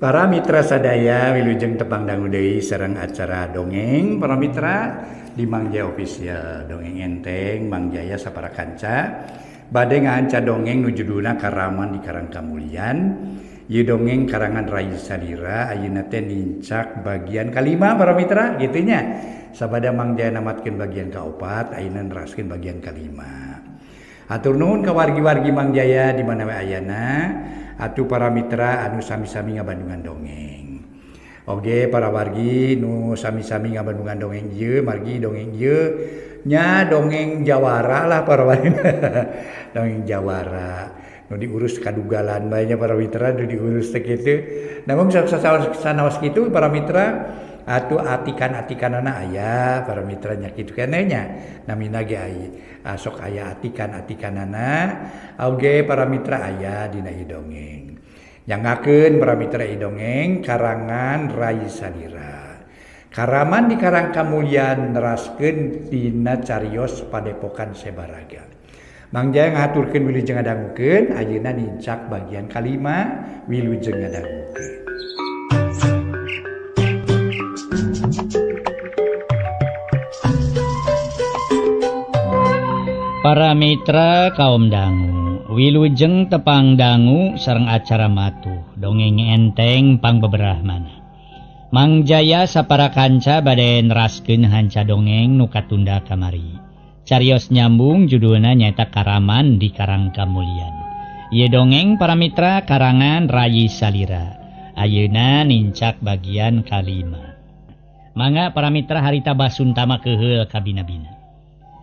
Para mitra sadaya wilujeng tepang dangu deui sareng acara dongeng para mitra di Mang Jaya Official. Dongeng enteng Mang Jaya sapara kanca bade ngahanca dongeng nu judulna Karaman di Karang Kamulyan. Ieu dongeng karangan Rai Salira ayeuna teh nincak bagian kalima para mitra kitu nya. Sabada Mang Jaya namatkeun bagian kaopat ayeuna neraskeun bagian kalima. Hatur nuhun ka wargi-wargi Mang Jaya di mana we ayana. Atuh para mitra anu sami-sami ngabandungan dongeng. Oge para wargi nu sami-sami ngabandungan dongeng ieu margi dongeng ieu nya dongeng jawara lah para wargi. Dongeng jawara nu diurus kadugalan bae nya para mitra nu diurus teh kitu. Namun sanaos kitu para mitra atuh atikan-atikanana aya para mitra nya kitu keneh nya namina ge aya sok aya atikan-atikanana oge para mitra aya dina ieu dongeng. Nyangakeun para mitra ieu dongeng karangan Rai Salira. Karaman di Karang Kamulyan neraskeun dina carios Padepokan Sebaraga. Mang Jaya ngahaturkeun wilujeng ngadangukeun ayeuna nincak bagian kalima wilujeng ngadangukeun. Para mitra kaum dangu, wilujeng tepang dangu sareng acara matuh dongeng enteng pangbeberah mana. Mang Jaya sapara kanca bade neraskeun hanca dongeng nu katunda kamari. Carios nyambung judulna nyaeta Karaman di Karang Kamulyan. Ieu dongeng para mitra karangan Rai Salira. Ayeuna nincak bagian kalima. Mangga para mitra harita Basuntama keheul kabina-bina.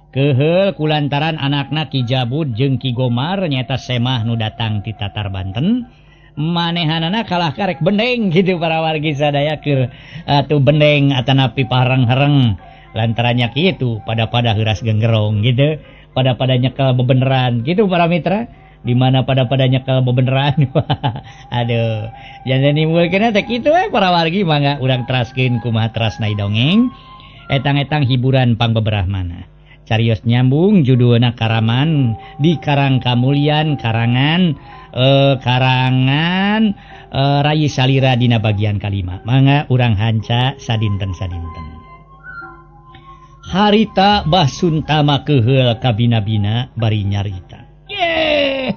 Keheul kulantaran anakna Ki Jabud jeung Ki Gomar nyaeta semah nu datang ti Tatar Banten. Manehanana kalah karek bendeng gitu para wargi sadaya keur atuh bendeng atanapi pareng-hereng. Lantarannya kitu pada-pada heuras genggerong gitu, pada-pada nyekel bebeneran gitu para mitra. Di mana pada-pada nyekel bebeneran. Aduh, jangan nimbulkeun teh kitu we para wargi mangga urang teraskeun kumaha terasna dongeng. Etang-etang hiburan pangbeberah mana. Carios nyambung judulna Karaman di Karang Kamulyan karangan Rai Salira dina bagian kalima. Mangga urang hanca sadinten-sadinten. Harita Basuntama keheul kabina-bina bari nyarita. Ye,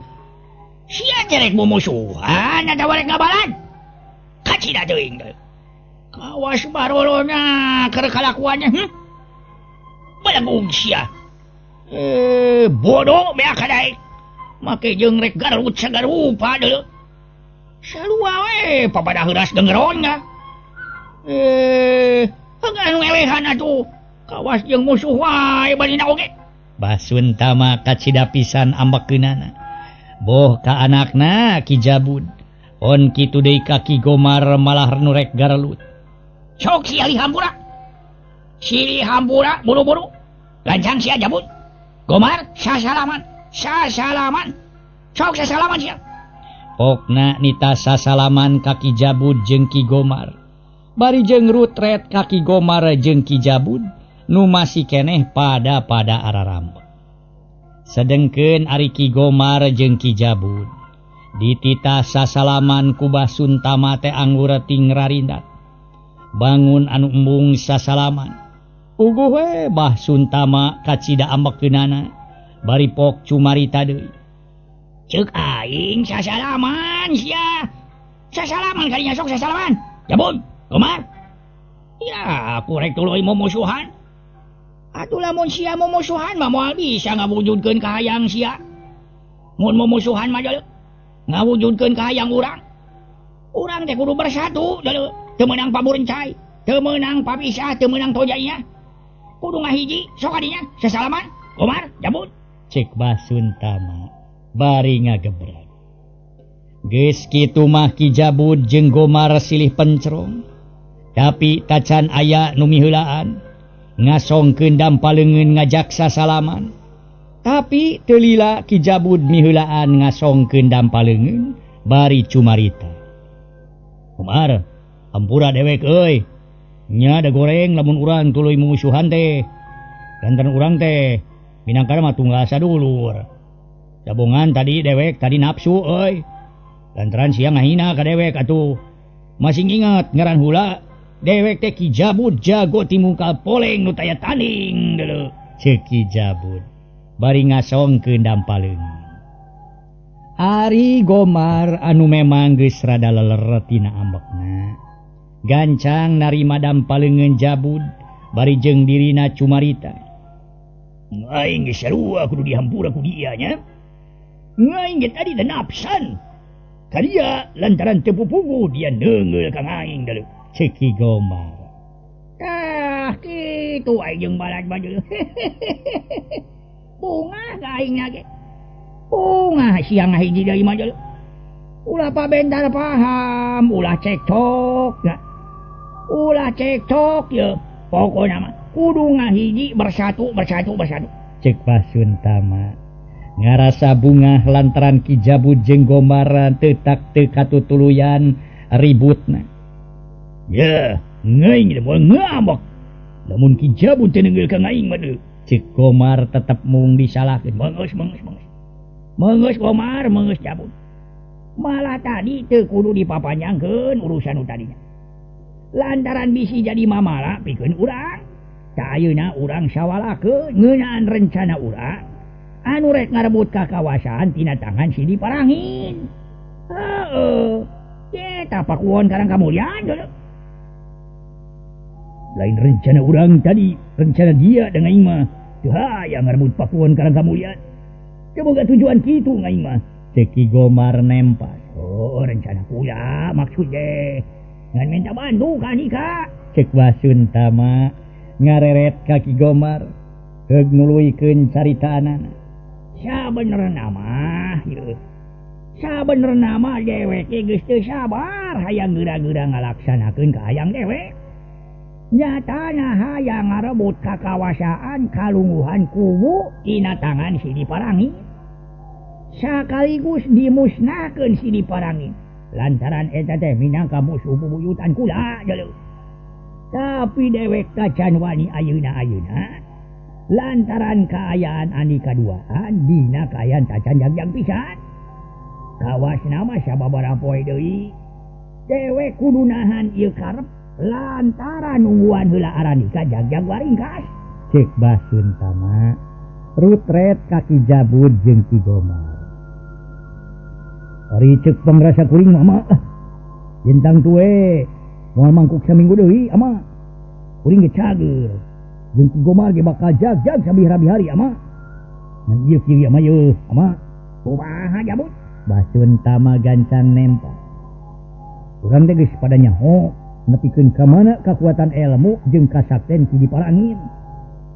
sia jerek mumusuhan atawa rek ngabalan? Kacida teuing teh. Kawas barolona keur kalakuannya. Balagung sia. Bodoh beak kadaek. Make jeung rek garut sagarupa deuleu. Sarua we papada heuras genggeronna. Anu elehan atuh. Kawas jeung musuh wae barina oge. Basuntama kacida pisan ambekeunana. Boh ka anakna Ki Jabud. On kitu deui ka Ki Gomar malah nu rek garelut. Sok sia hampura. Silih hampura buru-buru. Lancang sia Jabud. Gomar sasalaman, sasalaman. Sok sasalaman sia. Pokna nita sasalaman ka Ki Jabud jeung Ki Gomar. Bari jeung rutret ka Ki Gomar jeung Ki Jabud nu masih keneh pada-pada ararambut. Sedengkeun ari Ki Gomar jeung Ki Jabud dititah sasalaman ku Basuntama teh anggur ting rarindat. Bangun anu embung sasalaman. Uguh we Basuntama kacida ambekeunana bari pok cumarita deui. Ceuk aing sasalaman sia. Sasalaman kalinya sok sasalaman. Jabud, Gomar. Ya, aku rek tuluy mumusuhan. Atuh lamun sia mumusuhan mah moal bisa ngawujudkeun kahayang sia. Mun mumusuhan mah deuleu ngawujudkeun kahayang urang. Urang teh kudu bersatu deuleu. Teu meunang paburencai, teu meunang papisah, teu meunang tojainya. Kudu ngahiji sok adinya sasalaman. Gomar, Jabud. Cek Basuntama bari ngagebrag. Geus kitu mah Ki Jabud jeung Gomar silih pencrong. Tapi tacan aya nu miheulaan. Ngasongkeun dampaleungeun ngajak sasalaman. Tapi teu lila Ki Jabud miheulaan ngasongkeun dampaleungeun bari cumarita. Gomar, hampura dewek euy. Nya da goreng lamun urang tuluy mumusuhan teh. Lantaran urang teh minangka mah tunggal sadulur. Jabongan tadi dewek tadi nafsu euy. Lantaran sia ngahina ka dewek atuh. Masing ingat ngaran hula dewek teh Ki Jabud jago timungkal poleng nu taya tanding deuleu. Ceuk Ki Jabud bari ngasongkeun dampaleungeun. Ari Gomar anu memang geus rada leler tina ambekna. Gancang narima dampaleungeun Jabud bari jeung dirina cumarita. Aing geus sarua kudu dihampura ku dia nya. Aing ge tadi teh nafsan. Ka dia lantaran teu pupugu dia neungeul ka aing deuleu. Ceuk Ki Gomar. Tah kitu aing jeung balad mah deuleu. Bungah ka aing ge. Bungah siang hiji deui mah deuleu. Ulah pabentar paham, ulah cekcok ya. Ulah cekcok ya. Pokona mah kudu ngahiji bersatu bersatu bersatu. Ceuk Basuntama ngarasa bungah lantaran Ki Jabud jeung Gomar teu tak teu katutuluyan ributna. Ya, ngaing moal ngambek. Lamun Ki Jabud teu neungeul ka aing mah deuleu. Ceuk Gomar tetep mung disalahkeun. Meunggeus meunggeus meunggeus. Meunggeus Gomar, meunggeus Jabud. Malah tadi teu kudu dipapanjangkeun urusan nu tadinya. Lantaran bisi jadi mamala pikeun urang. Tah ayeuna urang sawalakeun ngeunaan rencana urang anu rek ngarebut ka kawasan tina tangan si Diparangin. Heeh. Ye tapakuon Karang Kamulyan deuleu. Lain rencana urang tadi, rencana dia dengan aing mah. Teu hayang ngarebut Pakuwon Karang Kamulyan. Teu boga tujuan kitu aing mah. Ceuk Ki Gomar nempas. Oh, rencana kula maksudnya ngan minta bantu ka Andika. Ceuk Basuntama ngareret ka Ki Gomar heug nuluykeun caritaanana. Sabenerna mah ieu. Sabenerna mah dewek geus teu sabar hayang geura-geura ngalaksanakeun kahayang dewek. Nyatana hayang ngarebut kakawasaan kalungguhan kuwu tina tangan si Diparangin. Sakaligus dimusnahkeun si Diparangin. Lantaran eta teh minangka musuh bubuyutan kula deuleu. Tapi dewek tacan wani ayeuna-ayeuna lantaran kaayaan Andika duaan dina kaayaan tacan jagjag pisan. Kawasna mah sababaraha poe deui. Dewek kudu nahan ieu karep lantaran nungguan heula Arandika jagjag waringkas. Ceuk Basuntama rutret ka Ki Jabud jeung Ki Gomar. Ari ceuk pangrasa kuring mah yentang tue moal mangkuk saminggu deui ama. Kuring ge cager. Jeung Ki Gomar ge bakal jagjag sabihara-bihari ama. Ngan ieu kieu ama yeuh ama. Kumaha Jabud? Basuntama gancang nempas. Urang teh geus pada nyaho nepikeun ka mana kakuatan ilmu jeung kasakten Ki Diparangin.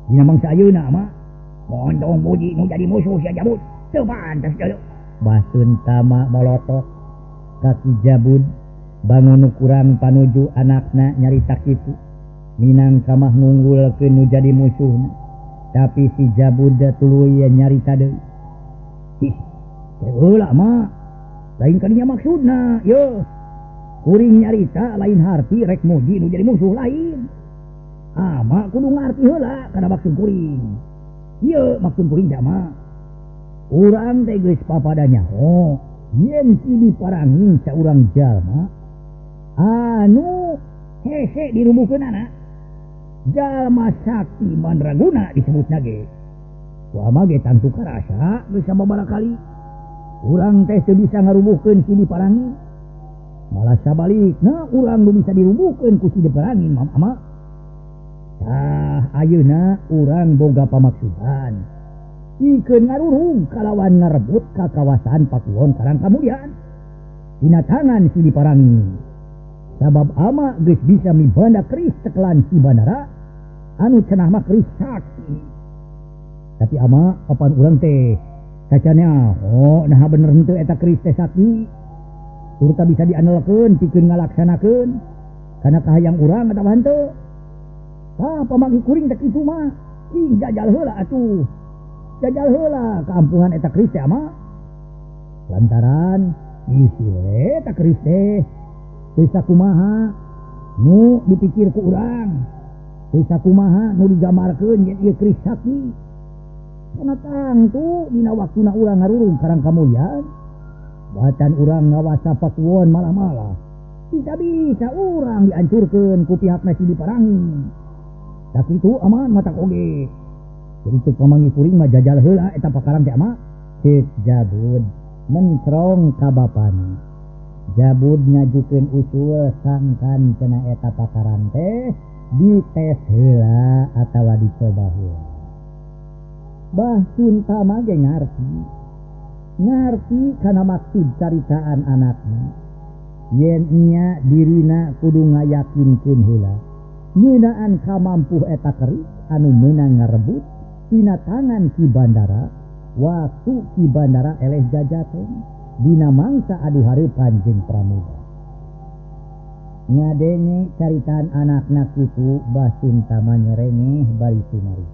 Dina mangsa ayeuna ama. Mondong muji nu jadi musuh sia Jabud. Teu pantes deuleu. Basuntama molotot ka Ki Jabud bangun kurang panuju anakna nyarita kitu. Minangka mah ngunggulkeun nu jadi musuhna. Tapi si Jabud tuluy nyarita deui. Ih, heula mah lain kadinya maksudna yeuh. Kuring nyarita lain harti rek muji nu jadi musuh lain. Ama kudu ngarti heula kana maksud kuring. Ieu maksud kuring teh ama. Urang teh geus papada nyaho yen si Diparangin saurang jalma anu hese dirubuhkeunana. Jalma sakti mandraguna disebutna ge. Ku ama ge tangtu karasa geus sababaraha kali. Urang teh teu bisa ngarubuhkeun si Diparangin. Malah sabalikna urang nu bisa dirubuhkeun ku si Diparangin ama. Tah ayeuna urang boga pamaksudan. Ikeun ngarurung kalawan ngarebut ka kawasan Pakuwon Karang Kamulyan tina tangan si Diparangin. Sabab ama geus bisa mibanda keris tekelan si Bandara anu cenah mah keris sakti. Tapi ama papan urang teh kacanya oh naha bener henteu eta keris teh sakti. Turta bisa diandalkeun pikeun ngalaksanakeun kana kahayang urang atawa henteu. Tah pamagi kuring teh kitu mah. Ih jajal heula atuh. Jajal heula kaampuhan eta keris teh ama. Lantaran isi we eta keris teh teu sakumaha nu dipikir ku urang. Teu sakumaha nu digambarkeun yen ieu keris sakti. Kana tangtu dina waktuna urang ngarurung Karang Kamulyan. Batan urang ngawasa Pakuwon malah-malah. Bisa-bisa urang dihancurkeun ku pihak nasi diparangi. Tapi itu aman mata oge. Jadi cek pamangi kuring mah jajal heula eta pakarang teh ama. Cek Jabud mencrong ka bapana. Jabud ngajukeun usul sangkan cenah eta pakarang teh dites heula atawa dicoba heula. Bah Suntama ge ngarti. Ngarti kana maksud caritaan anakna. Yen nya dirina kudu ngayakinkeun heula ngeunaan kamampuh eta keris anu meunang ngarebut tina tangan Ki Bandara waktu Ki Bandara eleh jajaten dina mangsa adu hareupan jeung Pramuda. Ngadenge caritaan anakna kitu Bah Suntama nyerengeh bari sumari.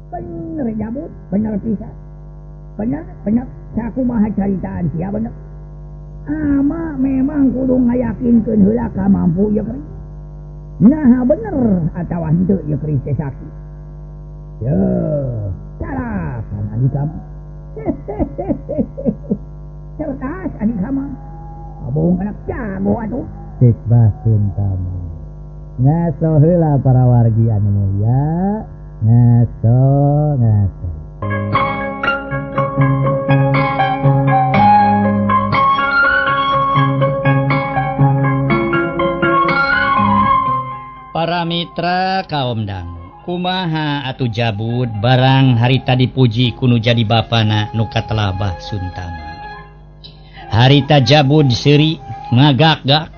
Bener Jabud, bener pisan. Bener, bener sakumaha caritaan sia bener. Ama memang kudu ngayakinkeun heula ka mampu ieu keris. Nah bener atawa henteu ieu keris teh sakti. Yeuh, carakan andika mah. Cerdas andika mah. Abong anak jago atuh. Cek Bah Suntama. Ngaso heula para wargi anu mulia. Ngaso, ngaso. Para mitra kaum dangu, kumaha atuh Jabud barang harita dipuji kunu jadi bapana nu katelah Bah Suntama. Harita Jabud seuri ngagak-gak.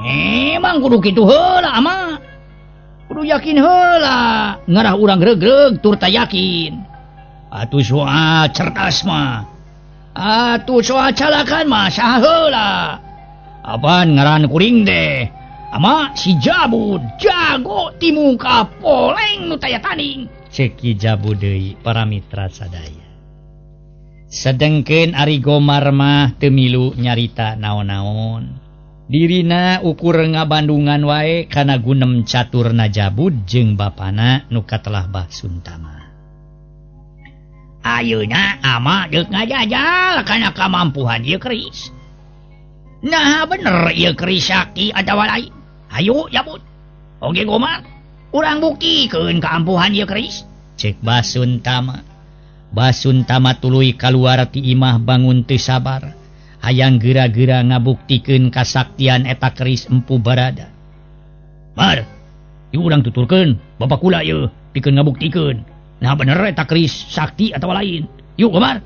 Memang kudu kitu heula ama. Kudu yakin heula, ngarah urang regreg tur ta yakin. Atuh soal cerdas mah. Atuh soal calakan mah saha heula. Apaan ngaran kuring deh. Ama si Jabud jago ti muka poleng nu taya tanding. Cek Ki Jabud deui para mitra sadaya. Sedengkeun ari Gomar mah teu milu nyarita naon-naon. Dirina ukur ngabandungan wae kana gunem caturna Jabud jeung bapana nu katelah Bah Suntama. Ayeuna ama deuk ngajajal kana kamampuhan ieu keris. Nah bener ieu keris sakti atawa lain. Hayu Jabud. Oge Gomar, urang buktikeun kaampuhan ieu keris. Cek Bah Suntama. Bah Suntama tuluy kaluar ti imah bangun teu sabar. Hayang geura-geura ngabuktikeun kasaktian eta keris Empu Barada. Mar, ieu urang tuturkeun bapak kula ieu pikeun ngabuktikeun. Nah bener eta keris sakti atawa lain. Yuk Gomar.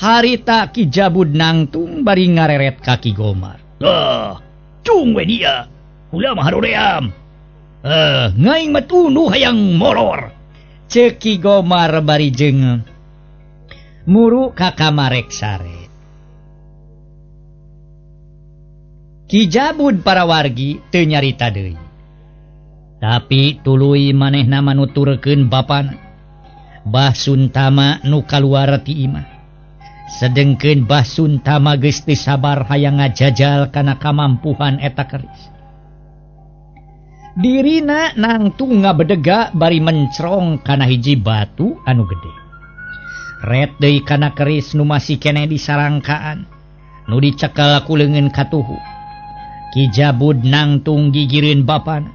Harita Ki Jabud nangtung bari ngareret ka Ki Gomar. Ah, cung we dia. Kula mah haroream. Ngaing mah tunduh hayang molor. Ceuk Ki Gomar bari jeung muru ka kamarek sare. Ki Jabud para wargi teu nyarita deui. Tapi tuluy manehna manuturkeun bapana. Bah Suntama nu kaluar ti imah. Sedengkeun Bah Suntama geus teu sabar hayang ngajajal kana kamampuhan eta keris. Dirina nangtung ngabedega bari mencrong kana hiji batu anu gede. Ret deui kana keris nu masih keneh disarangkaan, nu dicekel ku leungeun katuhu. Ki Jabud nangtung gigireun bapana.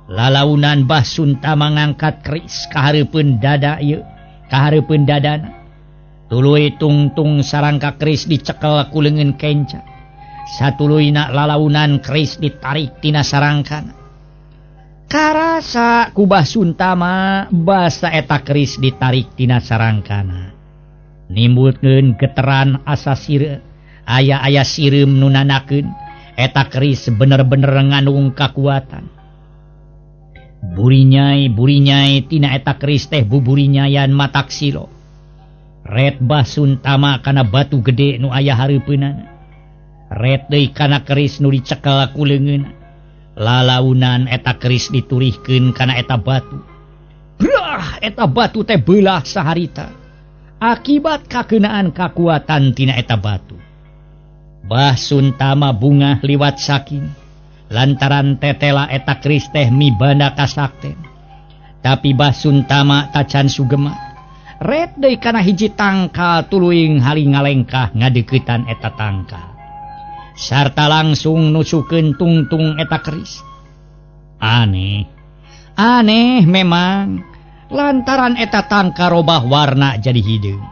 Lalaunan Bah Suntama ngangkat keris ka hareupeun dada ieu, ka hareupeun dadana. Tuluy tungtung sarangka keris dicekel ku leungeun kenca. Satuluyna lalaunan keris ditarik tina sarangkana. Karasa ku Bah Suntama basa eta keris ditarik tina sarangkana. Nimbulkeun geteran asa sireu, aya-aya sireum nu nanakeun eta keris bener-bener ngandung kakuatan. Burinyai-burinyai tina eta keris teh buburinyayan matak silo. Ret Bah Suntama kana batu gede nu aya hareupeunana. Ret deui kana keris nu dicekel ku leungeunna. Lalaunan eta keris diturihkeun kana eta batu. Brah, eta batu teh beulah saharita. Akibat kakeunaan kakuatan tina eta batu. Bah Suntama bungah liwat saking lantaran tetela eta keris teh mibanda kasakten. Tapi Bah Suntama tacan sugema. Ret deui kana hiji tangkal tuluy haling ngalengkah ngadeuketan eta tangkal. Sarta langsung nusukeun tungtung eta keris. Aneh. Aneh memang lantaran eta tangkal robah warna jadi hideung.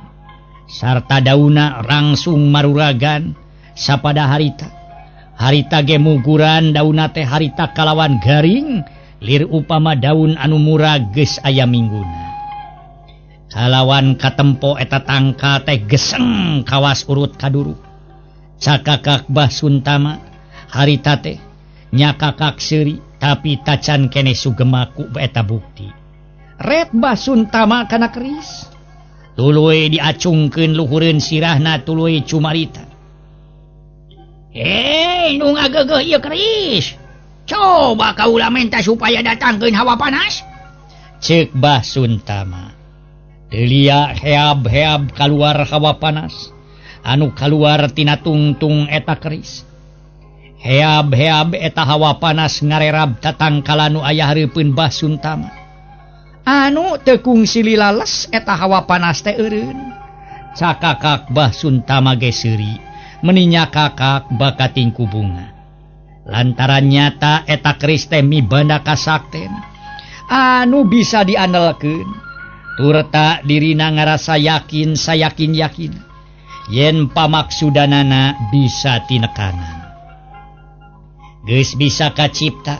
Sarta dauna langsung maruragan sapada harita. Harita ge muguran dauna teh harita kalawan garing lir upama daun anu murag geus aya mingguna. Kalawan katempo eta tangkal teh geseng kawas urut kaduru. Cakakak Bah Suntama harita teh nyakakak seuri tapi tacan keneh sugemaku eta bukti. Ret Bah Suntama kana keris. Tuluy diacungkeun luhureun sirahna tuluy cumarita. Hei, nu ngageugeuh ieu keris. Coba kaula menta supaya datangkeun hawa panas. Ceuk Bah Suntama. Teu lia heab-heab kaluar hawa panas anu kaluar tina tungtung eta keris. Heab-heab eta hawa panas ngarerab tatangkalan nu aya hareupeun Bah Suntama. Anu teu kungsi lilales eta hawa panas teh eureun. Cakakak Bah Suntama ge seuri meninya kakak bakating ku bunga. Lantaran nyata eta keris teh mibanda kasakten anu bisa diandalkeun. Turta dirina ngarasa yakin sayakin-yakin yen pamaksudanana bisa tinekanan. Geus bisa kacipta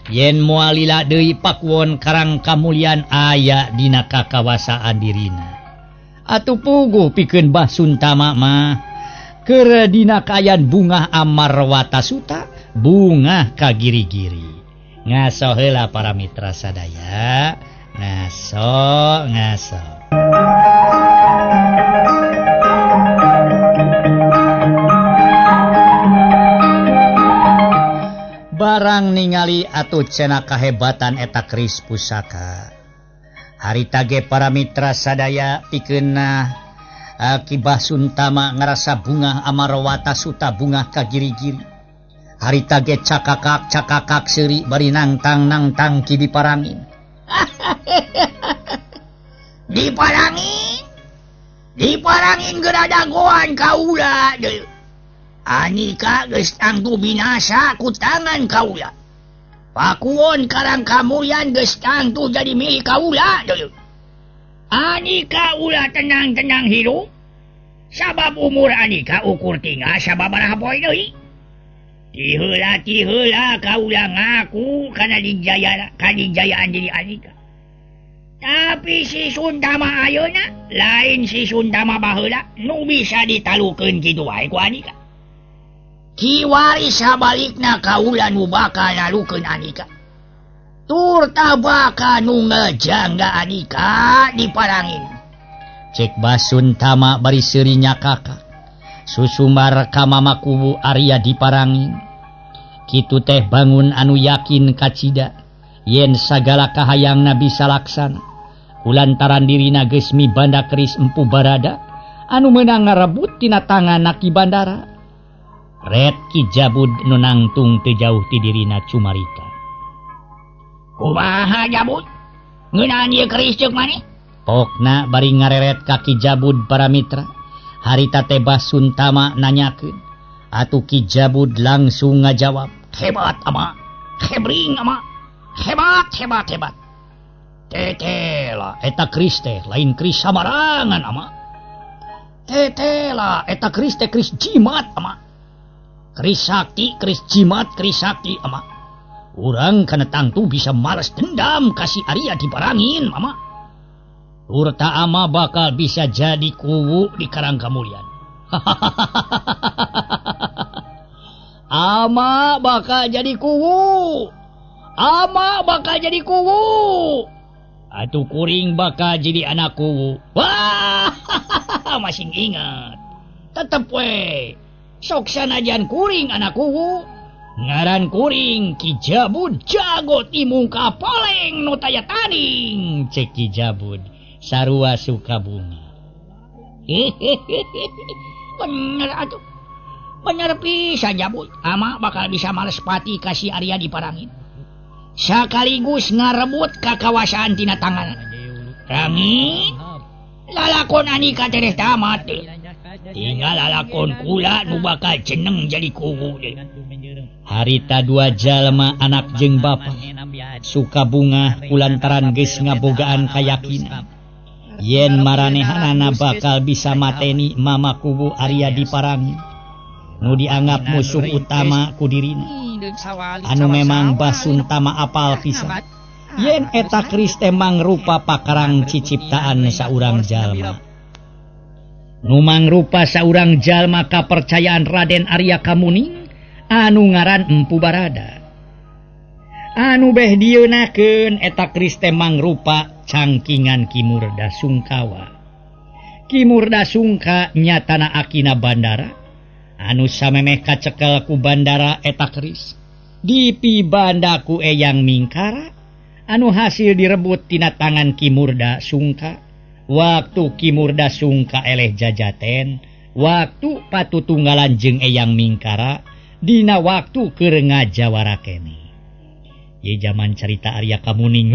yen moal lila deui Pakuwon Karang Kamulyan aya dina kakawasaan dirina. Atuh puguh pikeun Bah Suntama mah keur dina kaayaan bungah Amarwata Suta bungah ka giri-giri. Ngaso heula para mitra sadaya. Ngaso ngaso. Barang ningali atuh cenah kahebatan eta keris pusaka. Harita ge para mitra sadaya pikeunna Ki Bah Suntama ngarasa bungah Amarwata Suta bungah ka giri-giri. Harita ge cakakak-cakakak seuri bari nangtang-nangtang ki diparangin. Diparangin. Diparangin geura dagoan kaula deui. Anika geus tangtu binasa ku tangan kaula. Pakuwon Karang Kamulyan geus tangtu jadi milik kaula deui. Anika ulah tenang-tenang hirup. Sabab umur Anika ukur tinggal sababaraha poe deui. Tiheula-tiheula kaula ngaku kana dijayaan diri Anika. Tapi si Suntama ayeuna lain si Suntama baheula nu bisa ditalukeun kitu wae ku Anika. Kiwari sabalikna kaula nu bakal nalukeun Anika. Turta bakal nu ngejangga Anika diparangin. Cek Bah Suntama bari seuri nyakakak. Susumar ka Mama Kuwu Arya diparangin. Kitu teh bangun anu yakin kacida yen sagala kahayangna bisa laksana. Kulantaran dirina geus mibanda keris Empu Barada anu meunang ngarebut tina tangan Ki Bandara. Ret Ki Jabud nu nangtung teu jauh ti dirina cumarita. Kumaha Jabud? Ngeunaan ieu keris ceuk maneh? Pokna bari ngareret ka Ki Jabud para mitra. Harita teh Bah Suntama nanyakeun. Atuh Ki Jabud langsung ngajawab. Hebat ama, hebring ama, hebat hebat hebat. Tetela eta keris teh lain keris samarangan ama. Tetela eta keris teh keris jimat ama. Keris sakti, keris jimat, keris sakti ama. Urang kana tangtu bisa malas dendam kasih Arya diparangin ama. Urta ama bakal bisa jadi kuwu di Karang Kamulyan. Ama bakal jadi kuwu. Ama bakal jadi kuwu. Atuh kuring bakal jadi anak kuwu. Wah, masih ingat. Tetep we. Sok sanajan kuring anak kuwu. Ngaran kuring Ki Jabud jago timung kapoleng nu taya tanding. Cek Ki Jabud sarua suka bunga. Bener atuh. Bener pisan Jabud. Ama bakal bisa males pati kasih Arya diparangin. Sekaligus ngarebut kakawasaan tina tangan. Rangin. Lalakon Anika teh tamat. Tinggal lalakon kula nu bakal jeneng jadi kuwu. Harita dua jalma anak jeung bapa suka bungah kulantaran geus ngabogaan kayakinan yen maranehanana bakal bisa mateni Mama Kuwu Arya Diparangin nu dianggap musuh utama ku dirina anu memang Basuntama apal pisan yen eta keris teh mangrupa pakarang ciciptaan saurang jalma nu mangrupa saurang jalma kapercayaan Raden Arya Kamuning anu ngaran Empu Barada anu beh dieunakeun eta keris teh mangrupa cangkingan Ki Murda Sungkawa. Ki Murda Sungka nyatana akina bandara anu samemeh kacekel ku bandara eta keris dipibanda ku Eyang Mingkara anu hasil direbut tina tangan Ki Murda Sungka waktu Ki Murda Sungka eleh jajaten waktu patutunggalan jeung Eyang Mingkara dina waktu keur ngajawara keneh. Ye zaman cerita Arya Kamuning.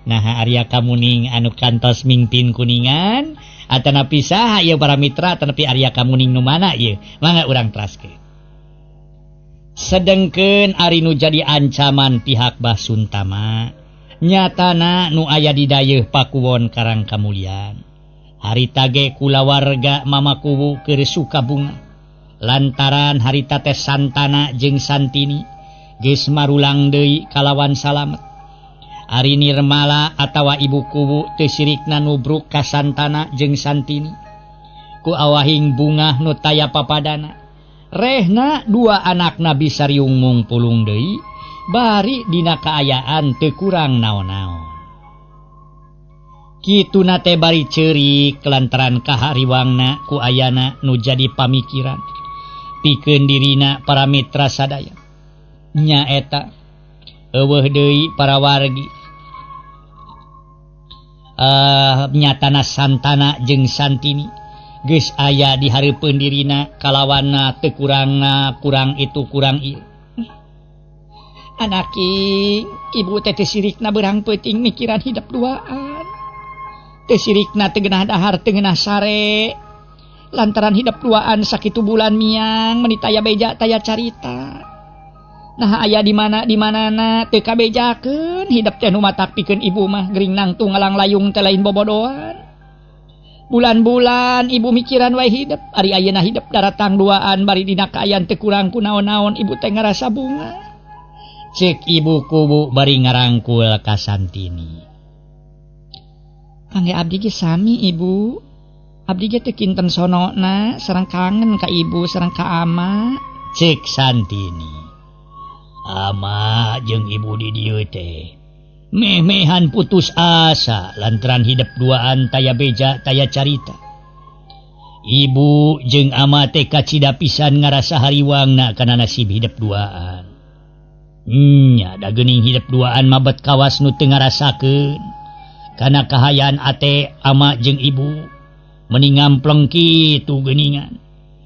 Nah Arya Kamuning anu kantos mingpin Kuningan atanapi saha ieu para mitra atanapi Arya Kamuning nu mana ieu mangga urang teraskeun. Sedengkeun ari nu jadi ancaman pihak Basuntama nyatana nu aya di dayeuh Pakuwon Karang Kamulyan. Harita ge kulawarga Mama Kuwu keur suka bunga lantaran harita teh Santana jeung Santini geus marulang deui kalawan salamet. Ari Nirmala atawa Ibu Kuwu teu sirikna nubruk ka Santana jeung Santini ku awahing bungah nu taya papadana. Rehna dua anakna bisa riung mungpulung deui bari dina kaayaan teu kurang naon-naon. Kituna teh bari ceurik lantaran kahariwangna ku ayana nu jadi pamikiran pikeun dirina para mitra sadaya. Nyaeta eueuh deui para wargi nyatana Santana jeung Santini geus aya di hareupeun dirina kalawanna teu kurangna kurang itu kurang ieu. Anaki ibu teh teu sirikna beurang peuting mikiran hidep duaan. Teu sirikna teu geunah dahar teu geunah sare lantaran hidep duaan sakitu bulan miang meuni taya beja taya carita. Nah aya di mana di manana teu kabejakeun hidep teh nu matak pikeun ibu mah gering nangtung ngalang layung teh lain bobodohan. Bulan-bulan ibu mikiran wae hidep ari ayeuna hidep daratang duaan bari dina kaayaan teu kurang ku naon-naon ibu teh ngarasa bunga. Cek Ibu Kuwu bari ngarangkul ka Santini. Kangge abdi ge sami ibu. Abdi ge teu kinten sonona sareng kangen ka ibu sareng ka ama. Cek Santini. Ama jeung ibu di dieu teh meh-mehan putus asa lantaran hidep duaan taya beja taya carita. Ibu jeung ama teh kacida pisan ngarasa hariwangna kana nasib hidep duaan. Nya da geuning hidep duaan mabet kawas nu teu ngarasakeun kana kahayaan ate ama jeung ibu meni ngampleng kitu geuningan.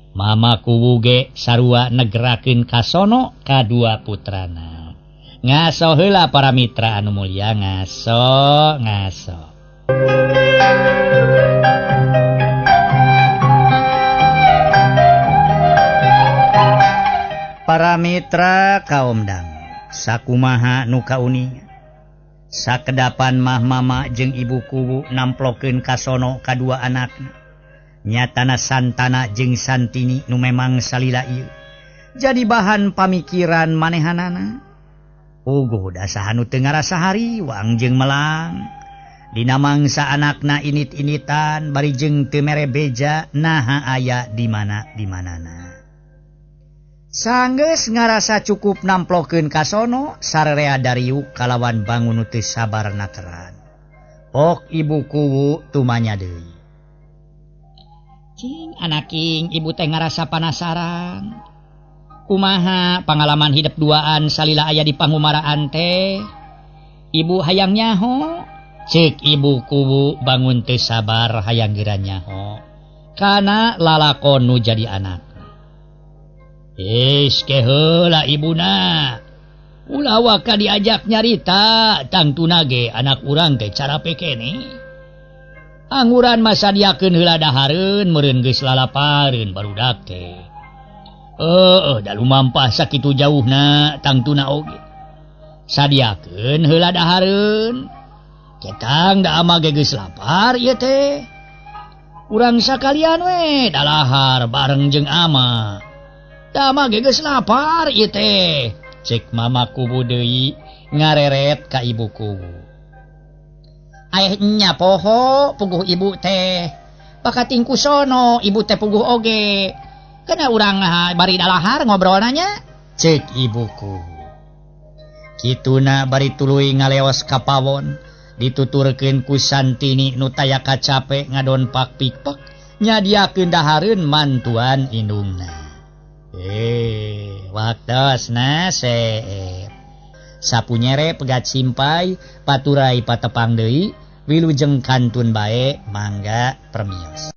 Mama Kuwu ge sarua negerakeun kasono kadua putrana. Ngaso heula para mitra anu mulia ngaso ngaso. Para mitra kaum dang sakumaha nu kauninga. Sakedapan mah mama jeung Ibu Kuwu namplokeun kasono kadua anakna. Nyatana Santana jeung Santini nu memang salila ieu jadi bahan pamikiran manehanana. Uguh dasaha nu teu ngarasa hariwang jeung melang dina mangsa anakna init-initan bari jeung teu mere beja naha aya di mana di manana. Sanggeus ngarasa cukup namplokeun kasono sarerea dariuk kalawan bangun nu teu sabar nakeran. Ok Ibu Kuwu tumanya deui. Cing anaking ibu teh ngarasa panasaran. Kumaha pangalaman hidep duaan salila aya di pangumaraan teh. Ibu hayang nyaho. Cek Ibu Kuwu bangun teu sabar hayang geura nyaho. Kana lalakon nu jadi anak. Is ke heula ibuna. Ulah waka diajak nyarita tangtuna ge anak urang teh cara pekene. Angguran mah sadiakeun heula dahareun meureun geus lalapareun barudak teh. Heueuh da lumampah sakitu jauhna tangtuna oge. Sadiakeun heula dahareun. Ketang da ama ge geus lapar ieu teh. Urang sakalian we dalahar bareng jeung ama. Da ama ge geus lapar ieu teh. Cek mama kubu deui ngareret ka ibu kubu. Aeh nya poho puguh ibu teh. Bakating ku sono ibu teh puguh oge. Kena urang bari dalahar ngobrol nanya. Cek ibuku. Kituna bari tuluy ngaleos ka pawon. Dituturkeun ku Santini nu taya kacape ngadon pak pikpek nyadiakeun dahareun mantuan indungna. Waktosna seep. Sapu nyere pegat simpai paturai patepang deui wilujeng kantun bae mangga permios.